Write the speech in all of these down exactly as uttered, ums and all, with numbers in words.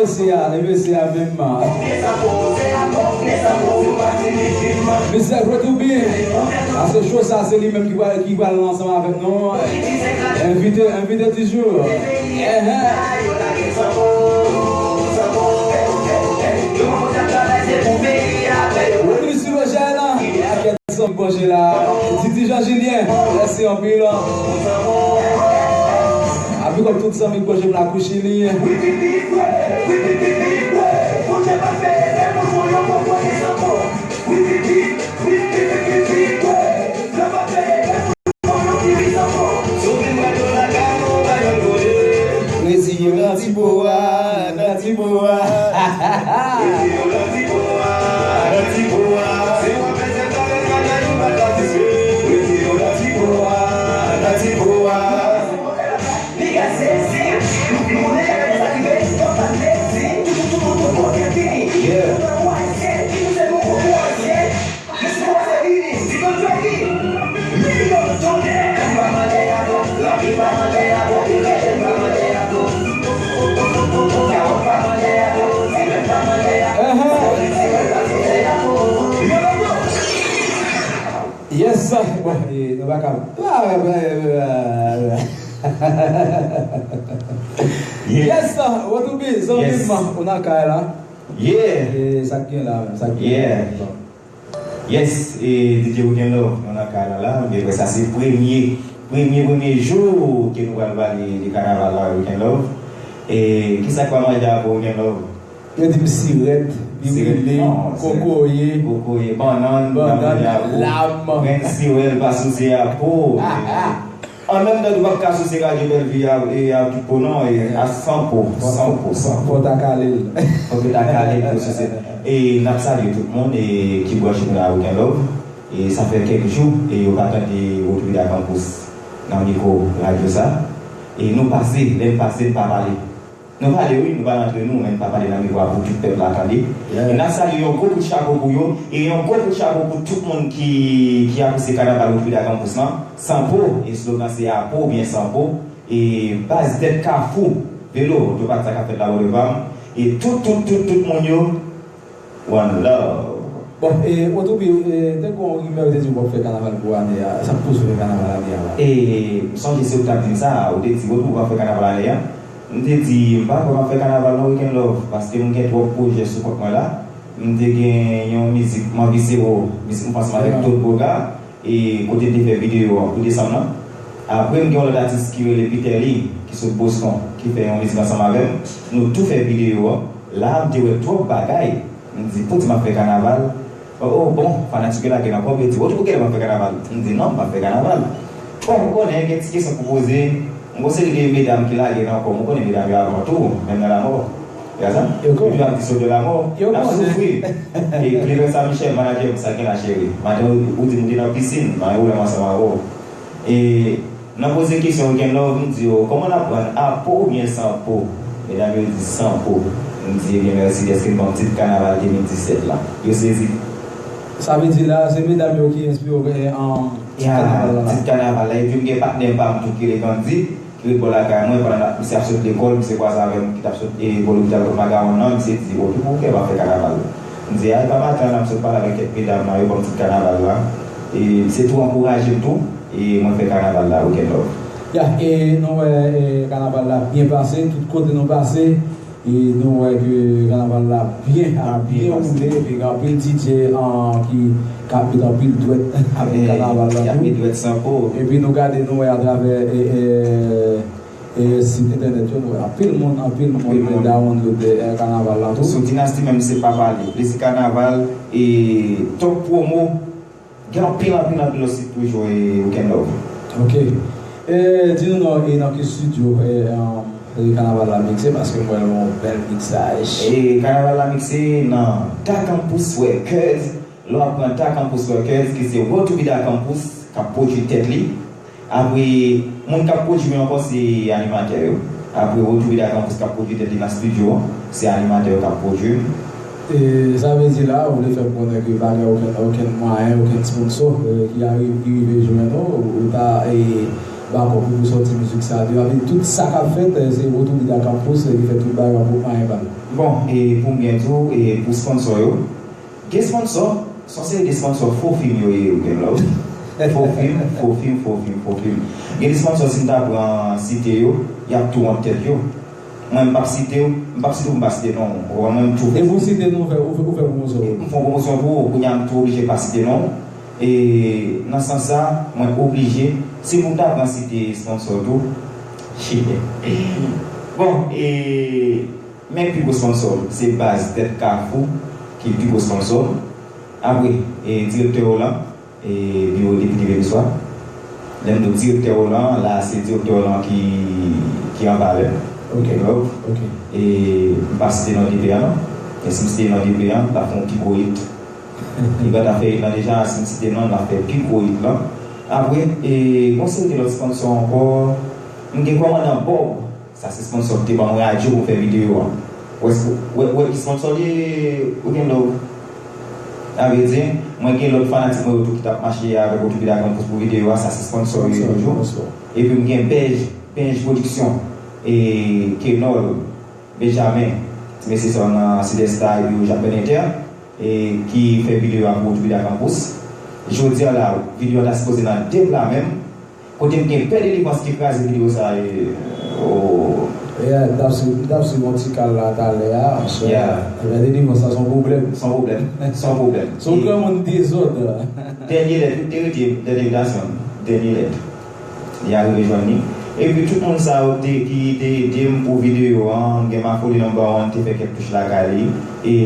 mesye a, e mesye a menm. Mistè Gwo Toubi, paske cho sa se li menm ki pral, ki pral ansanm avèk nou. Envite, envite di jou. Enhen. Rodrigue Silogène, akè zanmi k branche la. Didi Jean Julien, mèsi anpil. Api kòm tout zanmi k branche m la kou chili. Reziye w nan ti bo a, nan ti bo a. Yes, bon, e, nou pa ka. Yes, Rodrigue, zanmi m, ou nan kay la. Yeah. E, sa k gen la menm, sa k gen la menm. Yes, e, D J Weekend Love, nou nan kay la la, men sa se premye, premye, premye jou ke nou pral pale de kanaval la, Weekend Love. E, kisa k pa manje a pou Weekend Love? Yo di m sirèt, biwile, kokoye, kokoye, bannann, bannann, lam, grenn siwèl, pa souse a po. An menm tan tou, w ap ka souse radyo Bèlvi a, e a tout po non, e a san po, san po, san po. Fò w ta kale l. Fò w ta kale l pou souse. E n ap salye tout moun, e ki branche nou la, Weekend Love. E sa fè kèk jou, e yo pa tande Retour Vida Campus nan mikwo radyo sa. E nou pase, lè n pase, n pa pale. Nou pale wi, nou pale antre nou, men n pa pale nan mikwo a pou tout pèp la tande. E n ap salye yon gwo kout chapo pou yo, e yon gwo kout chapo pou tout moun ki, ki apresye kanaval Retour Vida Campus lan. San po, e slogan se a po oubyen san po. E baz tèt Kafou, velo, otopat sa k ap fèt la bò devan m. E tout, tout, tout, tout moun yo, One love. Bon, e, Retour Vida, e, te gen yon rimè yo te di w p ap fè kanaval pou ane a. Sa k pouse w fè kanaval ane a la? E, m sonje se ou k t ap di m sa, ou te di, Retour, ou p ap fè kanaval ane a? M te di, m pa kwè m ap fè kanaval non, Weekend Love, paske m gen twòp pwojè sou kont mwen la. M te gen yon mizik, m anvi se ou, mizik m fè ansanm avèk Claude Boga. E kote n te fè videyo an pou desanm nan. Apre, m gen yon lòt atis ki rele Peterly, ki sot Boston, ki fè yon mizik ansanm avè m. Nou tou fè videyo an. La a, m te wè twòp bagay. M di, poudi m ap fè kanaval? O, o, bon, fanatik yo lage nan kò m, yo di, Retour, kilè w ap fè kanaval? M di, non, m p ap fè kanaval. Bon, ou konnen, gen ti kesyon pou poze. M gon seri de medam ki lage nan kò m, ou konnen medam yo avan tou, menm nan lanmò. Gade sa. Yo konn. Epi w ap di sot de lanmò, n ap soufri. E Clever Saint Michel, manadjè m, sa gen la cheri. Maten ou, ou di m ou te nan pisin, m al wè m ansanm avè w. E nan poze kesyon Weekend Love, m di yo, kòman n ap pran a po oubyen san po? Medam yo di san po. M di, ebyen, mèsi dèske n ban m tit kanaval de mil disèt la. Yo sezi. Sa vle di la, se medam yo ki enspire w, e, an, tit kanaval la. Tit kanaval la. Epi m gen patnè pa m tou ki rele Gandhi. Ki ret bò lakay mwen, pandan n ap, misye ap sot lekòl, misye kwaze avè m ki t ap sot, e, bò lopital Kot Magawon nan, misye di, o, ki pou w fè pa fè kanaval? M di, a, e pa maten an, m sot pale avèk kèk medam la, yo ban m tit kanaval la. E misye tou ankouraje m tou, e mwen fè kanaval la, Weekend Love. Ya, e nou wè, e, kanaval la byen pase, tout kote nou pase, e nou wè ke kanaval la byen, ap byen woule, epi gen anpil D J, an, ki, k ap met anpil dwèt avèk kanaval la tou. Y ap met dwèt san po. Epi nou gade, nou wè atravè, e, e, e sit entènèt yo, nou wè anpil moun, anpil moun download, e, kanaval la tou. Sou Dynasty menm se pa pale. Plezi kanaval, e, top promo. Gen anpil, anpil, anpil lòt sit toujou, e, Weekend Love. Ok. E, di nou non, e nan ki estidyo, e, e, kanaval la mikse, paske m wè yon bèl miksaj. E kanaval la mikse nan Da Campus Records. Lè w ap pran Da Campus Records, ki se Retour Vida Campus k ap pwodui tèt li. Apre, moun k ap pwodui m yo ankò se animatè yo. Apre, Retour Vida Campus k ap pwodui tèt li nan estidyo an, se animatè yo k ap pwodui m. E sa vle di la, ou vle fè m konnen ke pa gen okenn, okenn mwayen, okenn sponsò, e, ki a ri-, ki rive jwenn ou, ou ta, e, Dakò, pou nou sòti mizik sa a tou. Epi tout sa k ap fèt, eh, se Retour Vida Campus, eh, ki fè tout bagay pou anyen ba nou. Bon, e pou m byen di w, e pou sponsò yo, gen sponsò, se yon seri de sponsò fo fim yo ye, ou gen love. Fo fim, fo fim, fo fim, fo fim. Gen de sponsò, si m ta pran site yo, y ap tou wont tèt yo. Mwen, m p ap site w, m p ap site w pou m pa site non w. Ou konprann mwen, m tou. E pou site non, ou fè, ou fè, ou fè pwomosyon. E m fè yon pwomosyon pou ou, kounye a m tou oblije pa site non w. E nan sans sa, mwen oblije, si pou m ta pran site sponsò tou, shit. Bon, e, men pi gwo sponsò, se baz Tèt Kafou ki pi gwo sponsò. Apre, e, direktè Roland, e, biwo depite Veloz la. Lè m di w direktè Roland, la se direktè Roland ki, ki anba avè m. Ok. Love. Ok. E m p ap site non D P a non. E si m site non D P a, l ap fè yon pi gwo hit. Li gentan fè hit lan deja, si m site non, l ap fè pi gwo hit lan. Apre, e, gon seri de lòt sponsò ankò. M gen kòmandan Bob. Sa se sponsò ki te ban mwen radyo pou m fè videyo a. Ou wè, ou wè, ou wè ki sponsò li ye, ou gen love. Sa vle di, mwen gen lòt fanatik mwen yo tou ki t ap mache avèk Otobida Campus pou videyo a, sa se sponsò yo ye toujou. Epi m gen Bèj, Bèj Production, e Kenol, Benjamin, ti mesye sa yo nan Sidès la, epi yo Jean Benenter, e ki fè videyo a pou Otobida Campus. Jodi a la, videyo a ta sipoze nan de pla menm, kote m gen Pè Delivrans ki kraze videyo sa a, e, oh. Yeah, m t ap swiv, m t ap swiv yon ti kal la talè a, monchè. Yeah. Ebyen, Delivrans sa se yon pwoblèm. Se yon pwoblèm. Se yon pwoblèm. Se yon granmoun dezòd. Dènye lèt, wi, te rete dènye envitasyon. Dènye lèt. Li arive jwenn li. Epi tout moun sa yo te, ki te ede m pou videyo a, m gen Mafoli Number One te fè kèk touch lakay li. E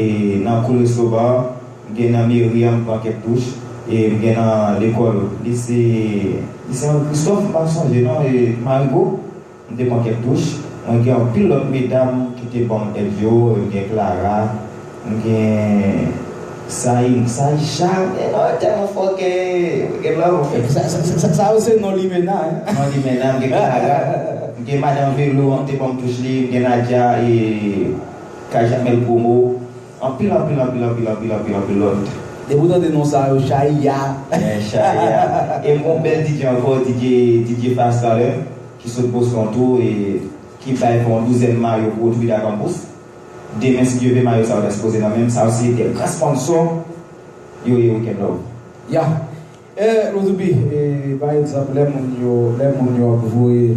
nan Cool Resto Bar, M gen nan meri an, m pran kèk touch. E m gen nan lekòl, lise, lise André Christophe, m pa sonje non, e Marigot, m te pran kèk touch. Mwen gen anpil lòt medam ki te ban m èd yo, m gen Clara, m gen Saï-, Saïcha, men non, yo tèlman fòkè, yo gen love. Sa, sa, sa, sa, sa yo se non limena, hein? Non limena, m gen Clara, m gen madanm Velo, an te ban m touch li, m gen Nadia, e Kay Jamel Promo. Anpil, anpil, anpil, anpil, anpil, anpil, anpil lòt. Depi w tande non sa yo, Chaya. Yeah, Chaya. E m gon bèl D J ankò, D J, D J Fast Talè, ki sot Boston tou, e ki bay fè yon douzèn mayo pou Otobida Campus. Demen, si Dye vle, mayo sa yo ta sipoze nan men m. Sa yo se de gran sponsò yo ye, Weekend Love. Ya. E, Rotobi, e, pa egzanp, lè moun yo, lè moun yo ap voye,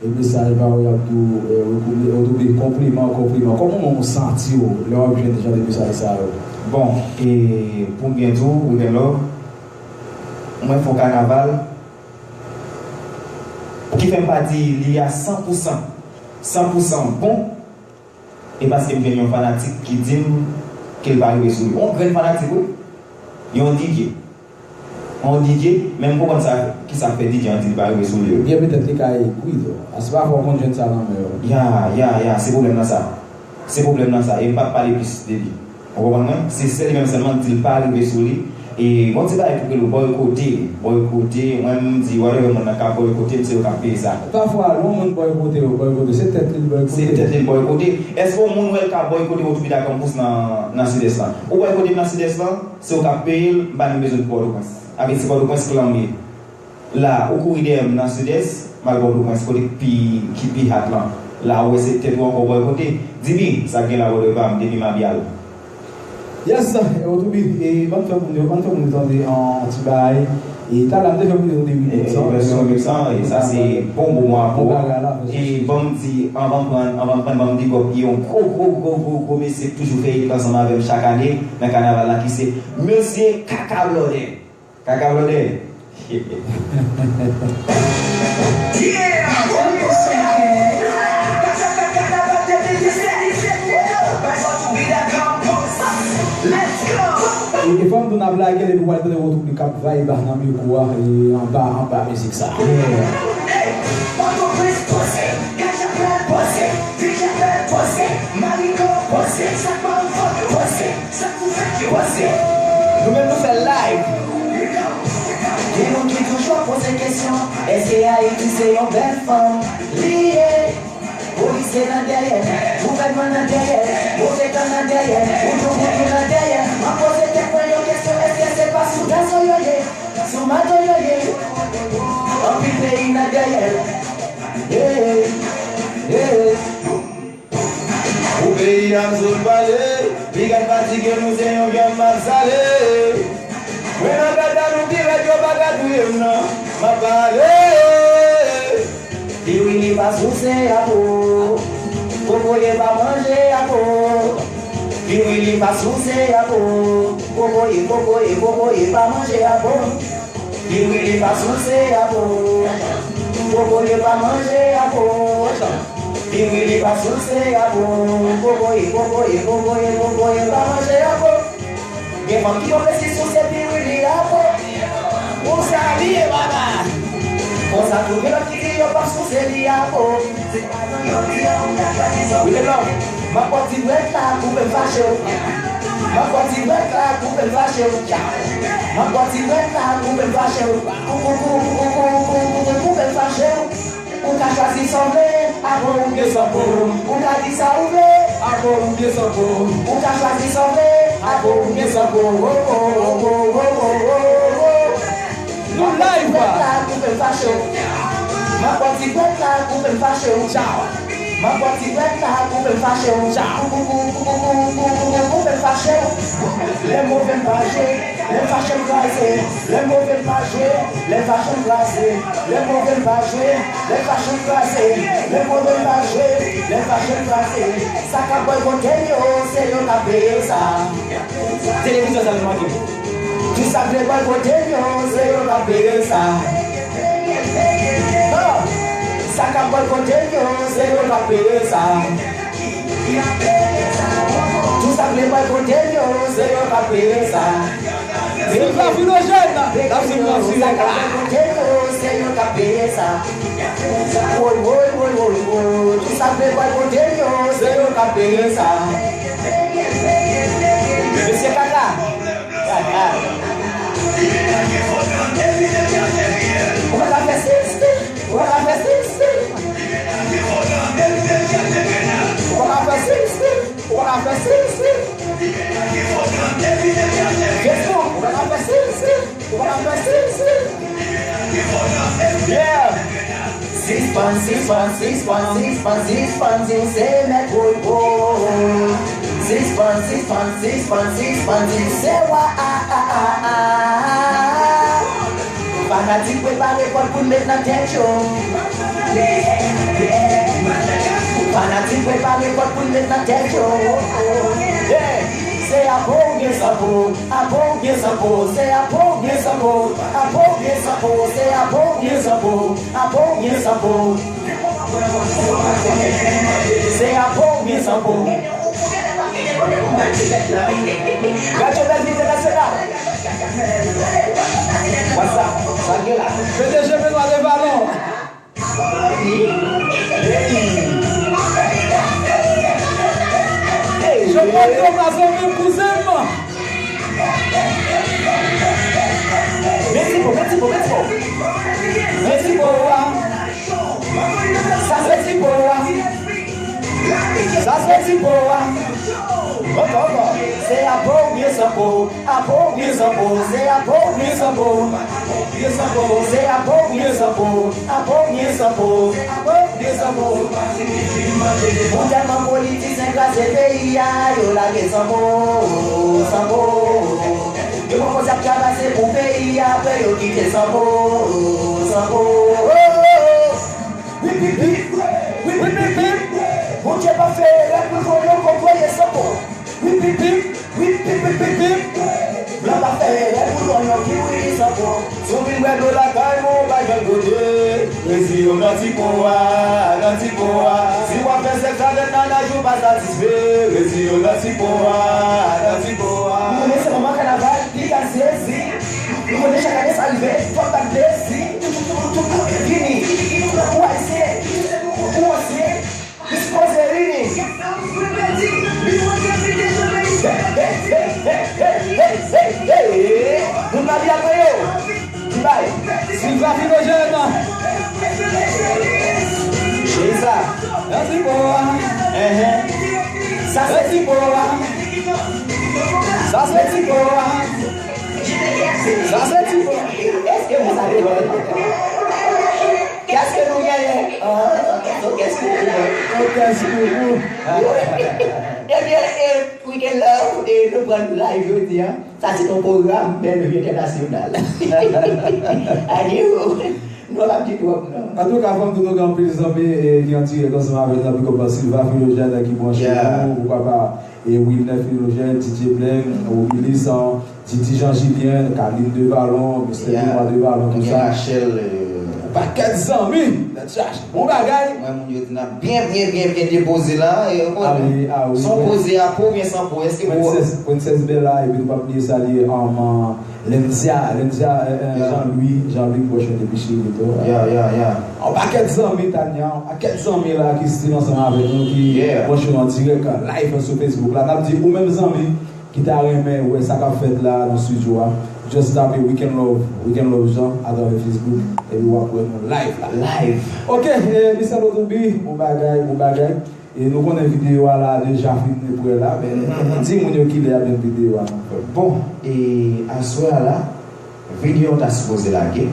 e, mesaj ba ou, y ap di w, e, Rotobi, Rotobi, konpliman, konpliman. Kòman w santi w lè w ap jwenn jan de mesaj sa yo? Bon, e, pou m byen di w, Weekend Love, mwen fè yon kanaval ki fè m pa di li a san pou san, san pou san bon, e paske m jwenn yon fanatik ki di m ke l pa rive sou li. Yon grenn fanatik, wi. Yon D J. Yon D J, men m konprann sa, kisa k fè D J an di li pa rive sou li yo. Byen petèt li ka egri tou. A se pafwa w konn jwenn sa nan men yo. Ya, ya, ya, se pwoblèm nan sa. Se pwoblèm nan sa. E m p ap pale plis de li. Ou konprann mwen? Se sèl li menm sèlman k di l pa rive sou li. E gon ti bagay tou k rele w bòykote. Bòykote, mwen m di, whatever moun nan ka bòykote m, se yo k ap peye sa. Pafwa, lè yon moun bòykote w, bòykote, se tèt li l bòykote. Se tèt li l bòykote. Èske yon moun wè l ka bòykote Otobida Campus nan, nan Sidès lan? Ou bòykote m nan Sidès lan, se w k ap peye l, m pa menm bezwen di Pòtoprens. Avèk se Pòtoprens klan m ye. La, ou kouri dèyè m nan Sidès, m al Pòtoprens, kote k pi, ki pi hot lan. La, ou wè se tèt ou ankò w bòykote. Dibi, sa k gen la, brother pa m, depi m ap y al. Yes, e, Otobida, e, ban m fè moun yo, ban m fè moun yo tande yon ti bagay. E, talè a, m te fè moun yo tande remix lan. E, vèsyon remix lan, e, sa se bon, bon, bon, bon. Bon bagay la, e, ban m di, anvan m pran, anvan m pran, ban m big up yon gwo, gwo, gwo, gwo, gwo mesye k toujou fè hit ansanm avè m chak ane nan kanaval la, ki se Mesye Kaka Blòdè. Kaka Blòdè. Yeah! Let's go! E, e fò m di w n ap lage l epi w al tande Rotobi k ap vibe nan mikwo a, e anba, anba mizik sa. Yeah. Hey! Pòtoprens poze, Kajaplan poze, Vijaplan poze, Marigot poze, sa k ba w fòk poze. Sa k pou fèt yo pase? Nou menm nou fè live. Gen moun ki toujou ap poze kesyon, èske Ayiti se yon bèl fanm? Li ye. Polis ye nan dèyè, gouvènman nan dèyè, move tan nan dèyè, voudou voudou nan dèyè. M ap poze tèt mwen yon kesyon, èske se pa sou gason yo ye? Sou mato yo ye? Anpil peyi nan dèyè. Peyi a m sot pale, piga fatige nou se yon janm m ap sale. Mwen nan gad a nou pi rèd yo pa ka touye m nan, m ap pale. Piwili pa souse a po, kokoye pa manje a po. Piwili pa souse a po, kokoye, kokoye, kokoye pa manje a po. Piwili pa souse a po, kokoye pa manje a po. Piwili pa souse a po, kokoye, kokoye, kokoye, kokoye pa manje a po. Gen fanm ki poko resi souse piwili a po. Konsa li ye, baba. Konsa tou gen lòt ki di yo p ap souse li a po. Wi, lè lòm, m ap bò ti dwèt la, koupe m fache w. M ap bò ti dwèt la, koupe m fache w. M ap bò ti dwèt la, koupe m fache w. Kou, kou, kou, koupe m fache w. Ou ka chwazi sa w vle, avan ou gen sanpo. Ou ka di sa ou vle, avan ou gen sanpo. Ou ka chwazi sa w vle, avan ou gen sanpo. Wo, wo, wo, wo, wo, wo, wo, wo. Nou live. M ap bò ti dwèt la, koupe m fache w. M ap bò ti dwèt la, koupe m fache w. Tchaw. M ap bò ti dwèt la, koupe m fache w. Tchaw. Kou, kou, kou, koupe m fache w. Lè m move m pa jwe, lè m fache m kraze. Lè m move m pa jwe, lè m fache m kraze. Lè m move m pa jwe, lè m fache m kraze. Lè m move m pa jwe, lè m fache m kraze. Sa k ap bòykote m yo, se yo k ap peye sa. Televizyon sa nou manke. Tout sa k vle bòykote m yo, se yo k ap peye sa. Non. Sa k ap bòykote m yo, se yo k ap peye sa. Tout sa k vle bòykote m yo, se yo k ap peye sa. Silva Filogène, la silva silva. Sa k ap bòykote m yo, se yo k ap peye sa. Woy, woy, woy, woy, woy. Tout sa k vle bòykote m yo, se yo k ap peye sa. Mesye Kaka. Kaka. Ou pa ka fè sixteen. Ou pa ka fè sixteen. Ou pa ka fè sixteen. Ou pa ka fè sixteen. Ou pa ka fè sixteen. Facebook, ou pa ka fè sixteen. Ou pa ka fè sixteen. Yeah. Sispann, sispann, sispann, sispann, sispann di w se mèt, woy, woy. Sispann, sispann, sispann, sispann di w se wa, a, a, a, a. Fanatik prepare kòd pou n met nan tèt yo. Fanatik prepare kòd pou n met nan tèt yo. Yeah. Se apo ou gen sanpo, apo ou gen sanpo, se apo ou gen sanpo, apo ou gen sanpo, se apo ou gen sanpo, apo ou gen sanpo. Se apo ou gen sanpo. Radyo Bèlvi Entènasyonal. What's up? Sa gen la? P D G Benoît Levalon. Hey, hey. Jean-Paul Thomas, zanmi m, kouzen m. Mèsi pou, mèsi pou, mèsi pou. Mèsi pou, wa. Sa se ti po a. Sa se ti po a. Ankò, ankò. Se apo oubyen san po. Apo oubyen san po. Se apo oubyen san po. Se apo oubyen san po. Apo oubyen san po. Apo oubyen san po. Pou tèlman politisyen kraze peyi a, yo lage san po, san po. Yo poko sa k travay se pou peyi a, apre yo kite san po, san po. Wip, wip, wip. Wip, wip, wip. Bondye pa fè erè pou l voye yon kokoye san po. Wip, wip, wip. Wip, wip, wip, wip, wip. Blan pa fè erè pou l voye yon kiwi san po. Si w vin bwè dlo lakay mwen, w pa jwenn goute. Resi yo nan ti po a, nan ti po a. Si w ap fè sèks avèk nanaj ou pa satisfè, resi yo nan ti po a, nan ti po a. Ou konnen se moman kanaval, piga sezi. Ou konnen chak ane sa rive, fòk bat plezi. Tout, tout, tout, tout, tout, vini. Ou ayisyen, ou ansyen, li sipoze vini. Hey, hey, hey, hey, hey, hey, hey, hey, hey. Nou pa di apre yo. Ki bay? Silva Filogène. Cheri sa. Nan ti po a. Enhen. Sa se ti po a. Sa se ti po a. Sa se ti po a. Èske mwen sa te dwòl? Kèske nou genyen? Ah, kèske nou genyen? Kèske nou? Ebyen, e, Weekend Love, e, nou pran live jodi a. Sa se yon pwogram, men nou entènasyonal. Adieu. Nou pa di twòp, non. Antouka, fò m di nou gen anpil zanmi, e, ki an dirèk ansanm avèk nou, big up Silva Philogène ki branche nou, poukwa pa, e, Wilner Philogène, D J Blank, Wilson, Didi Jean Julien, Kaline Devalon, Mister Benoît Devalon, tout sa. Rachel, e, yon pakèt zanmi nan chache. Bon bagay. Mwen, moun yo di n ap byen, byen, byen, byen depoze la. E, ou konnen, se yon poze a po oubyen san po. Èske po? Princess, Princess Bella, epi nou p ap bliye salye, um, Lendia, Lendia, e, e, Jean-Louis, Jean-Louis ki branche depi Chili tou. Ya, ya, ya. Yon pakèt zanmi, Tania, yon pakèt zanmi la ki still ansanm avèk nou, ki branche nou an dirèk, live sou Facebook la. N ap di ou menm zanmi ki ta renmen wè sa k ap fèt la nan studio a, just tape Weekend Love, Weekend Love Jean atravè Facebook, epi w ap wè nou live la. Live. Ok, e, Mister Lotonbi, bon bagay, bon bagay. E nou konnen videyo a la deja fin prè la, men di moun yo kilè y ap jwenn videyo a, non? Bon, e aswè a la, videyo an ta sipoze lage.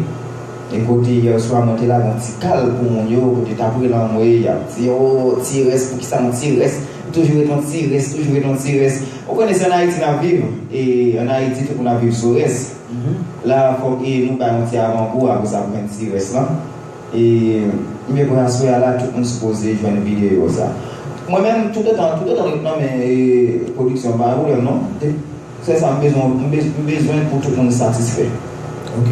E kote yè swa mwen te lage yon ti kal pou moun yo, kote t ap rele anmwey, y ap di, "O, Ti Rès, poukisa nou Ti Rès? Toujou ret yon Ti Rès, toujou ret yon Ti Rès." Ou konnen se ann Ayiti n ap viv, e ann Ayiti tout moun ap viv sou rès. La, fòk, e, nou bay yon ti avangou, apre sa pou jwenn Ti Rès lan. E, m gen pou aswè a la, tout moun sipoze jwenn videyo sa. Mwen menm, toutotan, toutotan nou nan men, e, pwodiksyon, pa gen pwoblèm non. Se sa, m bezwen, m bez-, m bezwen pou tout moun satisfè. Ok.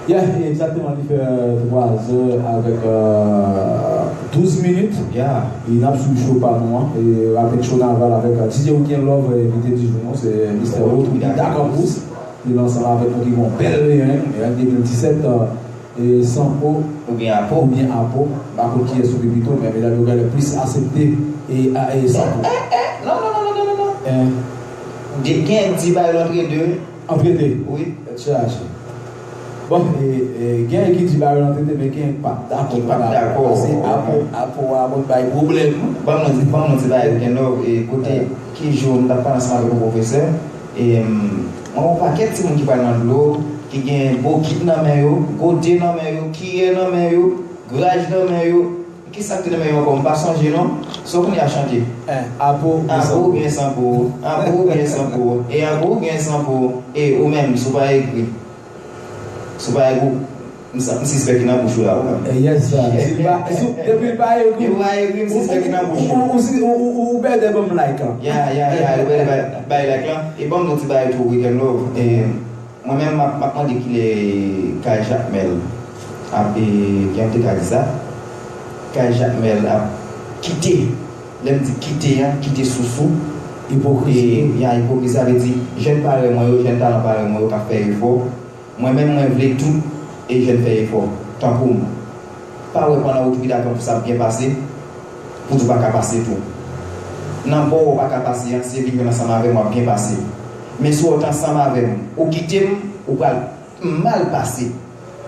Yeah, e egzakteman, li fè, e, twa zè avèk, e, douz minit. Yeah. E n ap swiv cho pa nou an. E avèk cho naval avèk, e, D J Weekend Love, e, envite di jou nou, se Mister Rodrigue Dacampus. Li ansanm avèk nou ki gen yon bèl reyinyon, e, de mil disèt, e, e, Sanpo oubyen Apo. Oubyen Apo. M pa konn kiyès ou pi pito, men medam yo genlè plis aksepte e, a, e Sanpo. Eh, eh, eh, non, non, non, non, non, non, non. Eh. Gen, gen di bay lantre de. Antre de. Wi. Tèt chaje. Bon, e, e, gen ki di bay lantre de, men gen pa t dakò. Ki pa t dakò. Pase Apo, Apo a konn bay pwoblèm. Ban m non, ban m non ti bagay, Weekend Love, e kote ki jou m t ap pale ansanm avèk yon pwofesè, e, m, mwen wè yon pakèt timoun ki pral nan dlo, ki gen bokit nan men yo, gode nan men yo, kiyè nan men yo, graj nan men yo. Kisa k te nan men yo ankò? M pa sonje non. Sa w konnen y ap chante? Eh, Apo oubyen Sanpo? Apo oubyen Sanpo? Apo oubyen Sanpo? E Apo oubyen Sanpo? E ou menm, si w pa egri. Si w pa egri, ou, m sa, m sispèk ki nan bouch ou la, ou menm. Eh, yes, sir. Si l pa, si, depi l pa egri, depi l pa egri, m sispèk ki nan bouch ou. Ou, ou, ou, ou, ou bèdè ban m like lan. Ya, ya, ya, ou bèdè bay, bay like lan. E ban m yon ti bagay tou, Weekend Love. E, Mwen menm, m ap, m ap mande kilè Kay Jakmèl ap, e, jan m te ka di sa, Kay Jakmèl ap kite, lè m di kite a, kite sousou. Ipokrizi. E, ya, ipokrizi, sa vle di, jèn parèy mwen yo, jèn talan parèy mwen yo k ap fè efò. Mwen menm, mwen vle tout, e, jèn fè efò, tankou m. Pa wè pandan Wout Vida Kanpous ap byen pase, pou di w pa ka pase tou. Nan bò w pa ka pase an, si w vin jwenn ansanm avè m, w ap byen pase. Men si w ret ansanm avè m, ou kite m, ou pral mal pase.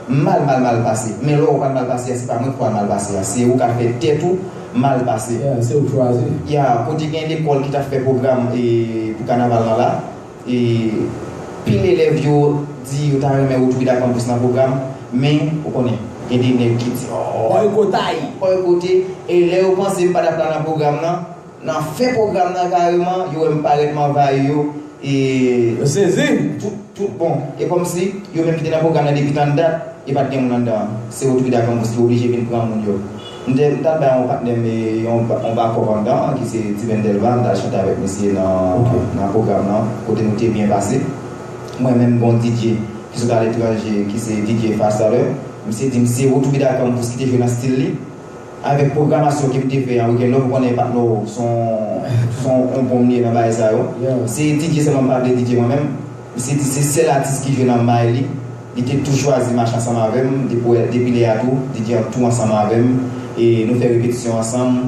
Mal, mal, mal pase. Men lè w pral mal pase a, se pa mwen ki pral mal pase a. Se ou k ap fè tèt ou mal pase. Yeah, se ou k chwazi. Ya, kote gen lekòl ki t ap fè pwogram, e, pou kanaval lan la, E pil elèv yo di yo ta renmen Wout Vida Kanpous nan pwogram, men, ou konnen, gen de nèg ki di, o, boykote, boykote, e lè yo panse m pa t ap la nan pwogram nan, nan fen pwogram nan kareman, yo wè m parèt, m anvayi yo, e yo sezi. Tout, tout bon. E kòmsi yo menm ki te nan pwogram nan depi tann dat, e pa t gen moun anndan an. Se Wout Vida Kanpous ki oblije vin pran moun yo. M te, m t al bay yon patnè m, e, yon, yon bakòp anndan an, ki se Tiven Delva, m t al chante avèk misye nan, nan pwogram nan, kote nou te byen pase. Mwen menm, gon D J ki sot aletranje, ki se D J Fastaler, misye di m se Wout Vida Kanpous ki te jwe nan stil li. Avèk pwogramasyon ke m te fè a, Weekend Love, ou konnen patnè w se yon, se yon, yon bon moun li ye nan bagay sa yo. Se D J sèlman, m pa vle D J mwen menm. Misye di se sèl atis ki jwe nan may li. Li te tou chwazi mache ansanm avè m, depi, depi lè a tou, D J an tou ansanm avè m. E nou fè repetisyon ansanm.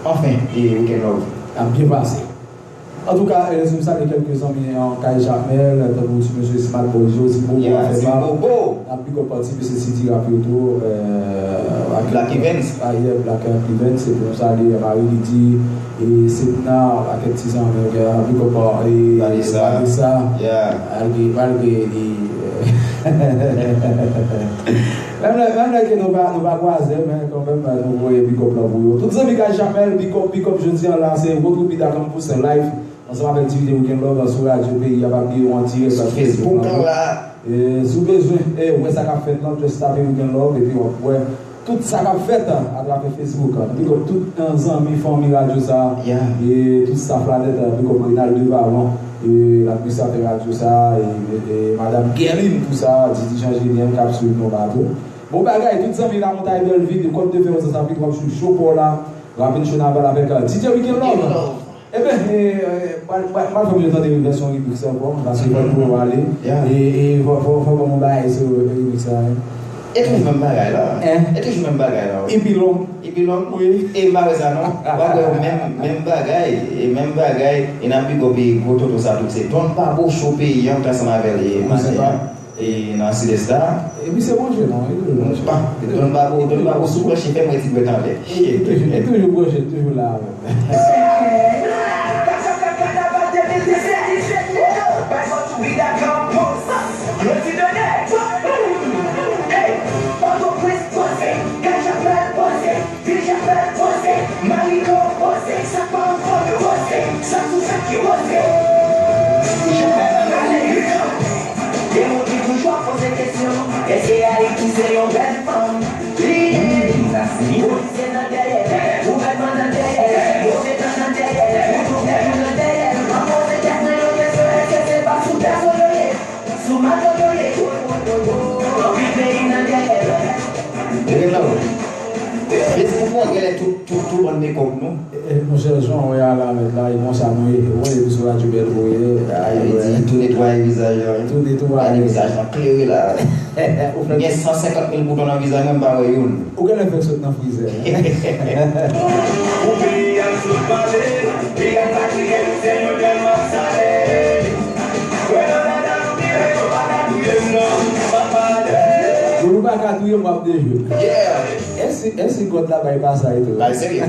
Anfen, e Weekend Love. N ap byen pase. Antouka, e, si m salye kèlke zanmi an kay Jakmèl, tankou ti mesye Smat Bojo, Zimbobo, Afèma. N ap big up ti mesye Sidi Rap yo tou, e, Black Events. A, yeah, Black Events, epi nou salye Marie Lydie, e Sedna, pakèt ti zanmi, e, big up, e, Vanessa. Vanessa. Yeah. Malgre, malgre li, e, Menm lè, menm lè ke nou pa, nou pa kwaze, men kanmenm, nou voye big up lan pou yo. Tout zanmi Kay Chapèl, big up, big up, jodi a la, se Rodrigue Pita Campus Live, ansanm avèk D J Weekend Love, sou radyo peyi a, pa bliye yo an dirèk sou Facebook lan tou. E, si w bezwen, e, wè sa k ap fèt lan, just tape Weekend Love, epi w ap wè tout sa k ap fèt atravè Facebook. Big up tout, e, zanmi, fanmi radyo sa, e tout staff la nèt, big up Renald Devalon, e, administratè radyo sa, e, e, e, madanm Guerline, tou sa, Didi Jean Julien k ap swiv nou la tou. Bon bagay, tout zanmi Lamontay, Bèlvil, Kòt de Fè, sa, sa, big up sou show pa w la, Ravin Show Naval avèk, e, D J Weekend Love. Eben, e, e, pral, pral, pral fè m yo tande vèsyon remix sa ankò, paske fò nou ale. E, e, fò, fò, fò ban m yon bagay sou remix sa, wi. E toujou menm bagay la. E toujou menm bagay la, wi. E pi long. E pi long. Wi. E m pa wè sa non. W ap wè menm, menm bagay, e menm bagay, e n ap big up e gwo toto sa tou. Se Don Pablo Show peyi an, ansanm avè l, e maten an. E nan Sidès la. E misye branche non, li toujou branche. Don Pablo, Don Pablo sou branche, fè m wè ti dwèt anlè. Li toujou, li toujou branche, li toujou la avè m. Depi w toujou ap poze kesyon, èske Ayiti se yon bèl fanm? Li ye. Polisye nan dèyè, gouvènman nan dèyè, move tan nan dèyè, tout nèg yo nan dèyè. M ap poze tèt mwen yon kesyon, èske se pa sou Pèso yo ye? Sou Mato yo ye? Anpil peyi nan dèyè. Tande la, wi. Facebook mwen genlè tou, tou, tou bann mekòp nou. E, e, monchè, jan w wè a la, mèt la, e konsa nou ye. Ou wè, epi sou radyo bèl pou ye. Sa vle di, tou netwaye vizaj la, wi. Tou netwaye. Gade vizaj lan klere la. Ou fè gen san senkant mil bouton nan vizaj mwen, m pa wè youn. Ou genlè fèk sot nan frizè. Pou peyi a sot pale, peyi a pa kriye, se nou tèlman sale. Mwen nan lada nou vire, yo pa ka touye m non, pa pale. Yo pa ka touye m, w ap dejwe. Yeah. Èske, èske God la bay pasay tou? Bay serye.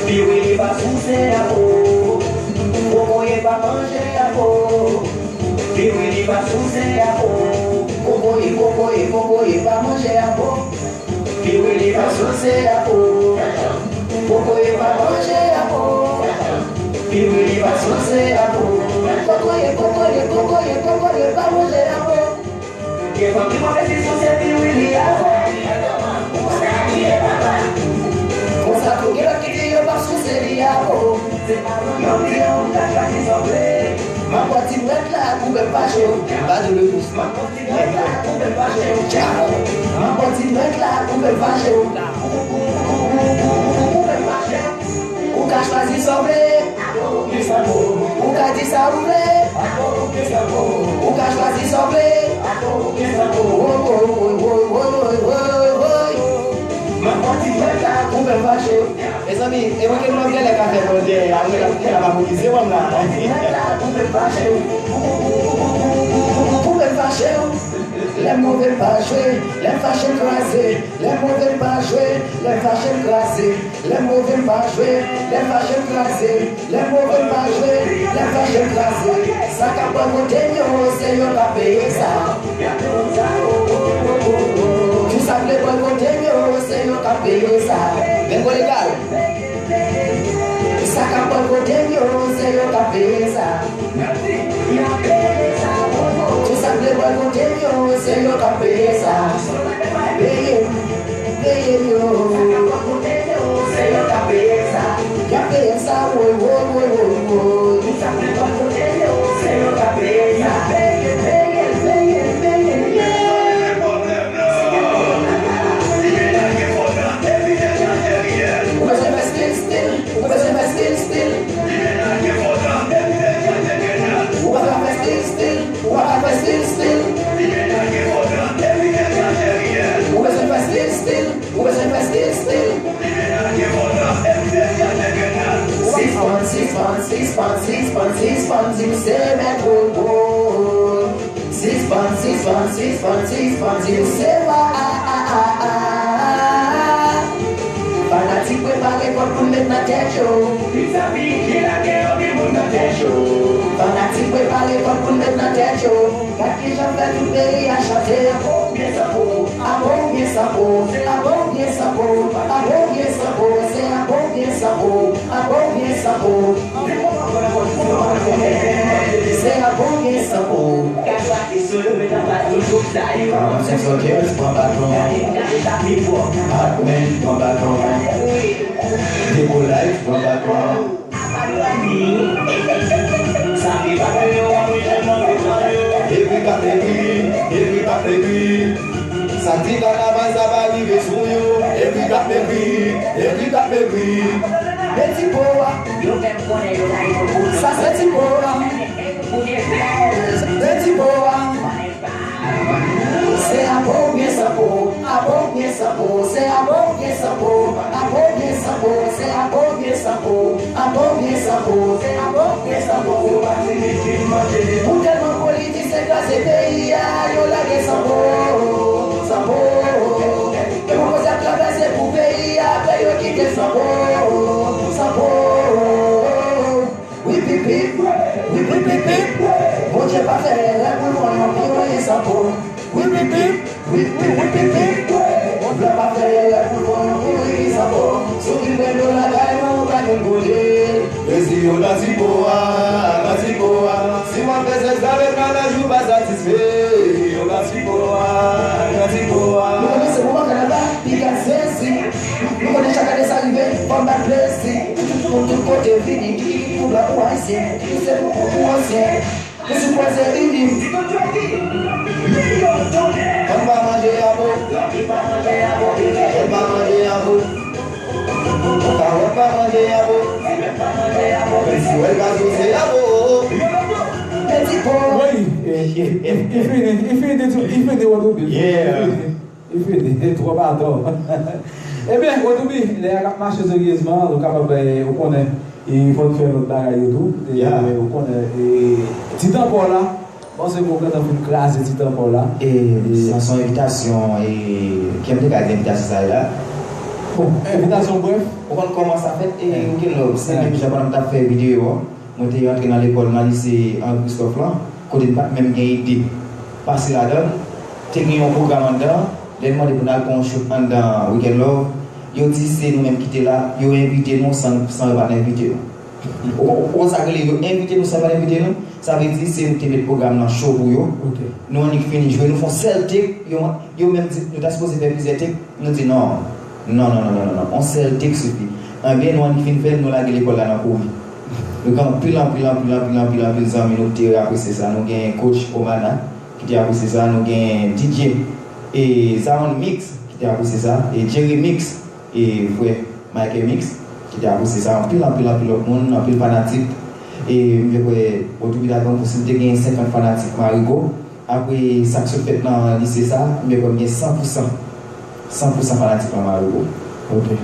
Piwili pa souse a po. Kokoye pa manje a po. Piwili pa souse a po. Kokoye, kokoye, kokoye pa manje a po. Piwili pa souse a po. Kokoye pa manje a po. Piwili pa souse a po. Kokoye, kokoye, kokoye, kokoye pa manje a po. Gen fanm ki pwofesi sou se piwili a. Ou konn sa ki ye papa. Konsa tou gen lòt ki di yo p ap souse li a, o. Se pa mwen menm ki yon kat pa ki sanble. M ap pran ti dwèt la, koupe m fache w. M pa di w le pous. M ap pran ti dwèt la, koupe m fache w. Tcha. M ap pran ti dwèt la, koupe m fache w. Koupe m fache w. Ou ka chwazi sa w vle. Ou ka di sa ou vle. Ou ka chwazi sa w vle. Woy, woy, woy. M ap pran ti dwèt la, koupe m fache. Mezanmi, e mwen ke nou ap genlè ka fè mwen dèyè a, mwen la, mwen la pa mobilize mwen la. Koupe m fache. Koupe m fache. Lè m move m pa jwe, lè m fache m kraze. Lè m move m pa jwe, lè m fache m kraze. Lè m move m pa jwe, lè m fache m kraze. Lè m move m pa jwe, lè m fache m kraze. Sa k ap bòykote m yo, se yo k ap peye sa. Tout sa k vle bòykote m yo, se yo k ap peye sa. Bengo legal. Sa k ap bòykote m yo, se yo k ap peye sa. Tout sa k vle bòykote m yo, se yo k ap peye sa. Peye m, peye m yo. Y ap peye m sa, woy, woy, woy, woy, woy. Peye, peye, peye, peye. Ou bezwen fè stil, stil. Ou bezwen fè stil, stil. Ou pa ka fè stil, stil. Ou pa ka fè stil, stil. Ou bezwen fè stil, stil. Ou bezwen fè stil, stil. Sispann, sispann, sispann, sispann, sispann di m se mèt wowo. Sispann, sispann, sispann, sispann di m se wa a a a a. Fanatik prepare kòd pou n met nan tèt yo. Mezanmi, ki lage anpil moun nan tèt yo. Fanatik prepare kòd pou n met nan Tèt yo, gad kijan fè tout peyi a chante. Apre w byen sanpou, apre w byen sanpou, apre w byen sanpou, apre w byen sanpou, se apre w byen sanpou, apre w byen sanpou. Se apre w byen sanpou. Quarante-cinq Soldiers pran baton. Batman pran baton. Dekolay pran baton. Epi k ap ekri, epi k ap ekri. Sa k di kanaval sa pa rive sou yo. Epi k ap ekri, epi k ap ekri. Men ti po a. Sa se ti po a. Men ti po a. Se apre w byen sanpou, apre w byen sanpou, se apre w byen sanpou, apre w byen sanpou, se apre w byen sanpou, apre w byen sanpou, se apre w byen sanpou. Ou tèlman politisyen kraze peyi a, yo lage sanpou, sanpou. Yo pwopoze ap travèse pou peyi a, apre yo kite sanpou, sanpou. Wip, wip, wip. Wip, wip, wip, wip. Bondye pa fè erè pou l voye yon piwoye sanpou. Wip, wip, wip. Wip, wip, wip, wip, wip. Blan pa fè erè pou l voye yon piwoye sanpou. Si w vin pran dola kay mwen, ou pa vin kote. Mezi yo nan ti po a, nan ti po a. Si w ap fè sèks avèk mannaj ou pa satisfè. Yo nan ti po a, nan ti po a. Nou konnen se moman kanaval, piga zezi. Nou konnen chak ane sa rive, fò n ba l plezi. Tout, tout, tout kote vini, ki, ki, ki pou blan ou ayisyen, ki se pou, pou, pou ansyen. Nou sou pwèse ini. Ann pa manje abo. Ann pa manje abo. Kawòt pa manje abo. Menm si w wè l ka souse abo. Meti po. Wi, e, e, e, e fini, e fini, e fini, Rodrigue. Yeah. Li fini, twòp atò. Ebyen, Rodrigue, lè a k ap mache seryezman, nou kapab, eh, ou konnen, e fò n fè lòt bagay yo tou. E, yeah, ou konnen, e, ti tanpò la, panse ke w gentan fin kraze ti tanpò la. E, e sa se yon envitasyon, e, ki m te ka di envitasyon sa a la. Bon, envitasyon brèf. Ou konn kòman sa fèt, e, eh, ou gen lòb, se, eh, menm jan pandan m t ap fè videyo a. Mwen te rantre nan lekòl, nan lise Henri Christophe lan, kote n pa t menm gen ide pase ladan l. Te gen yon pwogram anndan, lè n mande pou n al pran yon shoot anndan Weekend Love, yo di se nou menm ki te la, yo envite nou san, san yo pa t envite nou. Ou, ou, ou konn sa k rele yo envite nou san yo pa t envite nou? Sa vle di se nou ki te met pwogram nan cho pou yo. Ok. Nou annik fini jwe, nou fè yon sèl take, yo, yo menm di nou ta sipoze fè plizyè take. Nou di non. Non, non, non, non, non, non. On sèl take sifi. Ebyen, nou annik fin fè l, nou lage lekòl la nan kouri. Nou gen anpil, anpil, anpil, anpil, anpil, anpil zanmi nou ki te apresye sa. Nou gen coach Omana ki te apresye sa. Nou gen D J e Zaron Mix ki te apresye sa. E Jerry Mix e frè Michael Mix ki te apresye sa. Anpil, anpil, anpil lòt moun, anpil fanatik. E m kwè Wotou Bida Kanpous, si l te gen senkant fanatik Marigo, apre sa k sot fèt nan lise sa, m kwè m gen san pou san. San pou san fanatik lan Marigo. Ok.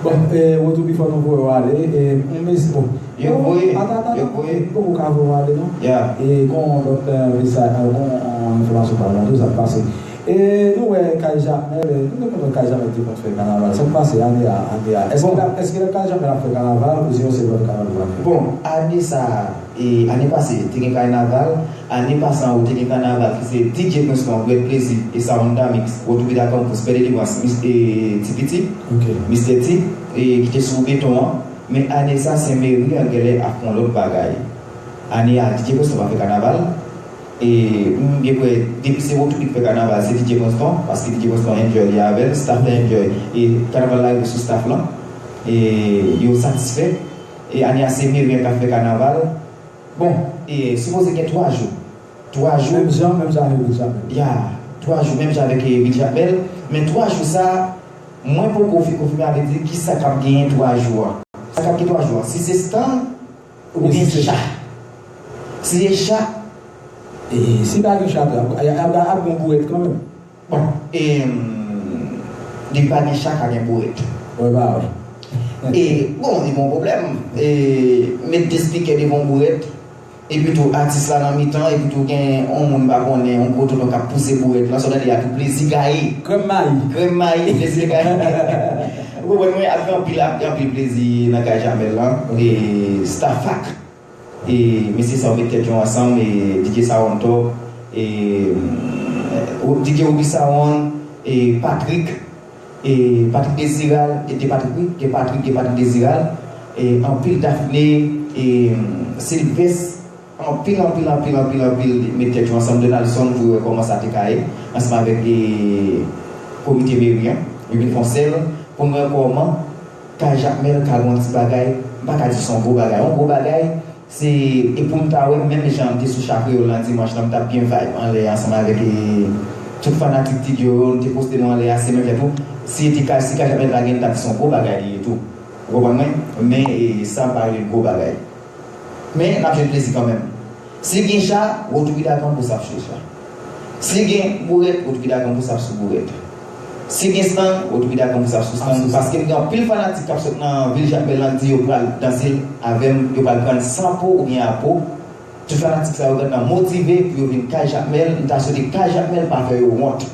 Bon, e, Wotou, bifò nou voye w ale, e, yon mesi, bon. Yo voye, ata, ata, yo voye. M poko ka voye w ale, non. Ya. E, gon lòt, e, mesaj, e, gon, e, enfòmasyon pa mwen tou, sa k pase. E, nou wè Kay Jamèl, e, nou te kontan Kay Jamèl te konn fè kanaval. Sa k pase ane a, ane a? Èske, bon, l ap, èske Kay Jamèl ap fè kanaval, oubyen se lòt kanaval pou ane? Bon, ane sa a, e, ane pase, te gen kanaval. Ane pase an, ou te gen kanaval ki se D J Princeton, Red Plezi, e Sound Damix, Wotou Bida Kanpous, Pè Delivrans, Mis-, e, Ti Piti, ok, Mistè T, e, ki te sou beton an. Men ane sa, Sen Meri an genlè ap fè yon lòt bagay. Ane a, D J Princeton pa fè kanaval. E, m byen kwè, depi se Wotou ki fè kanaval, se D J Princeton, paske D J Princeton enjoy li avè l, staff la enjoy. E kanaval la rive sou staff lan. E yo satisfè. E ane a, se Meri an k ap fè kanaval. Bon, e sipoze gen twa jou. Twa jou. Menm jan, menm jan avèk Vil Jakmèl. Ya, twa jou, menm jan avèk, e, Vil Jakmèl. Men twa jou sa, mwen poko fi-, konfime avèk di kisa k ap genyen twa jou a. Sa k ap gen twa jou a. Si se stann, oubyen cha. Si se cha. E si pa gen cha tou, ap, ap, ap, ap gen bourèt kanmenm. Bon, e, depi pa gen cha, ka gen bourèt. Wi, ba wi. E, bon, li pa yon pwoblèm. E, met de spikè devan yon bourèt. Epi tou, atis la nan mitan, epi tou gen yon moun pa konnen, yon gwo tonton k ap pouse bourèt lan, sa w tande a tou plezi gaye. Krèm mayi. Krèm mayi, plezi gaye. Ou konprann mwen, ap gen anpil, ap gen anpil plezi nan kay Jamèl lan. E, staff ak. E mesye sa yo met tèt yo ansanm, e D J Saronto, e, o- D J Obi Saron, e Patrick, e Patrick Desiral, e te Patrick, wi, gen Patrick, gen Patrick Desiral, e anpil Daphné, e Sylvestre, anpil, anpil, anpil, anpil, anpil met tèt yo ansanm, Donaldson, pou yo wè kòman sa te ka ye, ansanm avèk, e, komite meri an, yo vin fè yon sèl, pou n wè kòman Kay Jakmèl ka gen yon ti bagay, m pa ka di se yon gwo bagay, yon gwo bagay, se, e pou m ta wè, menm jan m te sou Cha Kreyòl nan dimanch lan, m t ap gen vibe anlè ansanm avèk, e, tout fanatik T J yo, nou te poste nou anlè a, se menm jan tou, si e te ka, si Kay Jakmèl ta gen, m t ap di se yon gwo bagay li ye tou. Ou konprann mwen? Men, e, sa m pa rele gwo bagay. Men, n ap jwenn plezi kanmenm. Si gen cha, Rotoubi Dakan pou sa ap sou cha. Si gen bourèt, Rotoubi Dakan pou sa ap sou bourèt. Si gen stang, Rotoubi Dakan pou sa ap sou stang. Paske m gen anpil fanatik k ap sot nan vil Jakmèl lan di yo pral danse avè m, yo pral pran l san po oubyen a po. Tout fanatik sa yo gentan motive pou yo vin kay Jakmèl. M ta swete kay Jakmèl pa fè yo wont.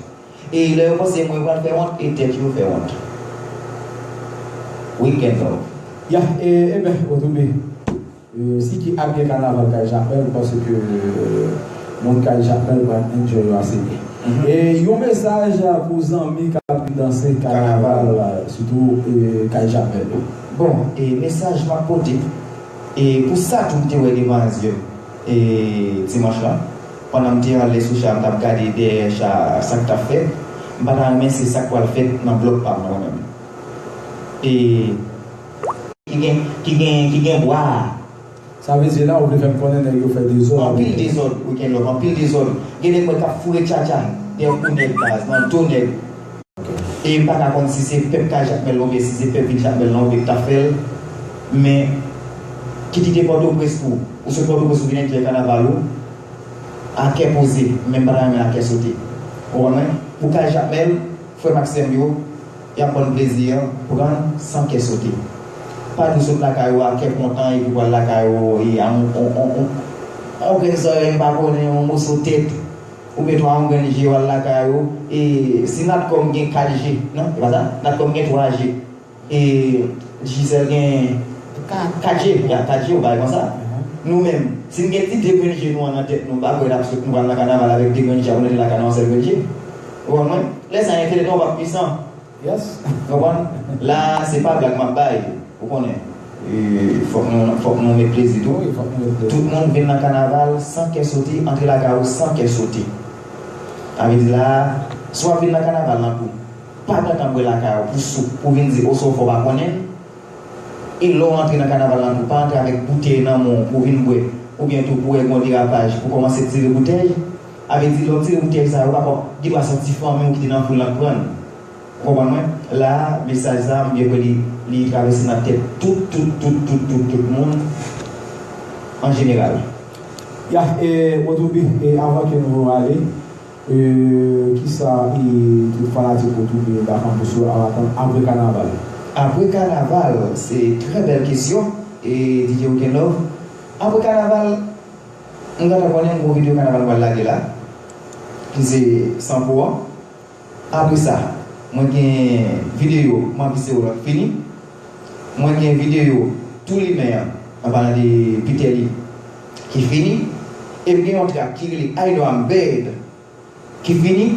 E lè yo panse mwen pral fè wont, e tèt yo fè wont. Weekend love. Ya, e, e ben, Rotoubi. E, si ki ap gen kanaval kay Jakmèl, paske moun kay Jakmèl pral enjoy yo ase byen. E yon mesaj pou zanmi k ap vin danse kanaval, sitou, e, kay Jakmèl yo. Bon, e mesaj m ap pote, e pou sa tou m te wè devan zyè m, e dimanch lan, pandan m te anlè sou cha, m t ap gade dèyè cha, sa k t ap fèt, m pa ta renmen se sa k pral fèt nan blòk pa m nan menm. E ki gen, ki gen, ki gen bwa a. Sa vle di la, ou vle fè m konnen nèg yo fè dezòd. Anpil dezòd, Weekend Love, anpil dezòd. Gen nèg mwen k ap foure tchatcha dèyè kou nèg baz, nan do nèg. E m pa ka konn si se pèp kay Jakmèl lan oubyen si se pèp vil Jakmèl lan oubyen k t ap fè l. Men, kit li te Pòtoprens tou, ou sot Pòtoprens ou vin enjoy kanaval ou, a kè poze, men m pa ta renmen a kè sote. Ou konprann mwen? Pou kay Jakmèl, frè m ak sè m yo, y ap ban n plezi an, pran san kè sote. Pa di w sot lakay ou a kè kontan epi w al lakay ou e a yon, yon, yon, yon, yon grenn zòrèy m pa konnen, yon moso tèt, oubyen twa yon grenn je w al lakay ou, e si Natcom gen kat je, non, e pa sa, Natcom gen twa je, e Digicel gen ka- kat je, ya, kat je, yon bagay konsa. Nou menm, si n gen ti de grenn je nou an nan tèt nou, m pa kwè n ap sot nou pral nan kanaval avèk de grenn je, apre nou te lakay nou an sèl grenn je. Ou konprann mwen? Lè sa entèlèt an w ap pwisan. Yes. Konprann? La, se pa blag m ap bay. Ou konnen. E, fòk nou, fòk nou met plezi tou. Wi, fòk nou met plezi. Tout moun vin nan kanaval san kè sote, antre lakay ou san kè sote. Sa vle di la, si w ap vin nan kanaval lan tou, pa gentan bwè lakay ou pou sou, pou vin di, o, sa w fè w pa konnen. E lè w antre nan kanaval lan tou, pa antre avèk boutèy nan men w pou vin bwè, oubyen tou pou wè gen yon derapaj, pou kòmanse tire boutèy. Sa vle di, lè w tire boutèy sa yo, pa gen dwa se yon ti fanmi w ki te nan foul lan k pran l. Ou konprann mwen? La, mesaj sa, m byen kwè li, li travèse nan tèt tout, tout, tout, tout, tout, tout moun an jeneral. Ya, e, Rotoubi, e, avan ke nou ale, e, kisa, e, tout fanatik Rotoubi Dakan pou sou ap atann apre kanaval? Apre kanaval, se trè bèl kesyon, e, D J Weekend Love. Apre kanaval, m gentan konnen yon gwo videyo kanaval m pral lage la, ki se Sanpo an. Apre sa, mwen gen videyo Manpi Sewòl an k fini. Mwen gen videyo Tou Limen an, an palan de Pitèli, ki fini. E m gen yon trak ki rele I Know I'm Bad ki fini.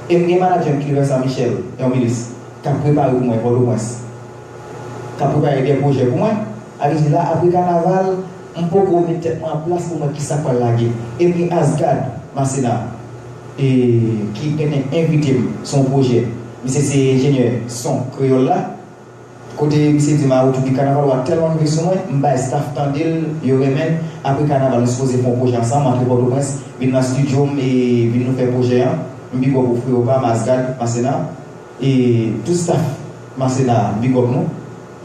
E m gen manadjè m ki rele Vincent Michel, Hermilis, k ap prepare pou mwen Pòtoprens. K ap prepare de pwojè pou mwen. Sa vle di la, apre kanaval, m poko met tèt mwen an plas pou m wè kisa k pral lage. E m gen Asgard Masséna, e, ki gentan envite m sou yon pwojè. Misye se enjenyè son kreyòl la. Kote misye di m, a, Rotoubi, kanaval ou a tèlman rive sou mwen, m bay staff tande l, yo renmen l. Apre kanaval, nou sipoze fè yon pwojè ansanm, antre Pòtoprens, vin nan estidyo m, e vin nou fè pwojè an. M big up ou frewo pa m, Asgard Masséna. E tout staff Masséna, big up nou.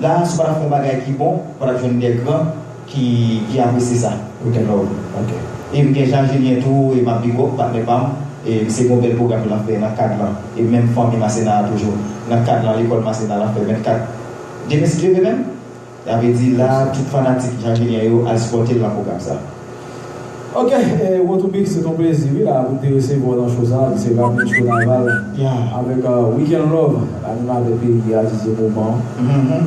La, si w pa ta fè yon bagay ki bon, ou pa t ap jwenn de gran ki, ki apresye sa. Weekend Love. Ok. E m gen Jean Julien tou, e m ap big up, patnè pa m. E misye gen yon bèl pwogram l ap fè nan kad lan. E menm fanmi Masséna a toujou. Nan kad lan, lekòl Masséna l ap fè vennkat. Demen, si Dye vle menm, sa vle di la, tout fanatik Jean Julien yo al sipòte l nan pwogram sa. Ok, eh, Wotoubik, se ton plezi, wi, la, pou te resevwa w nan show sa, se Rapid Show Naval, avèk, euh, Weekend Love, animatè peyi a, D J moman.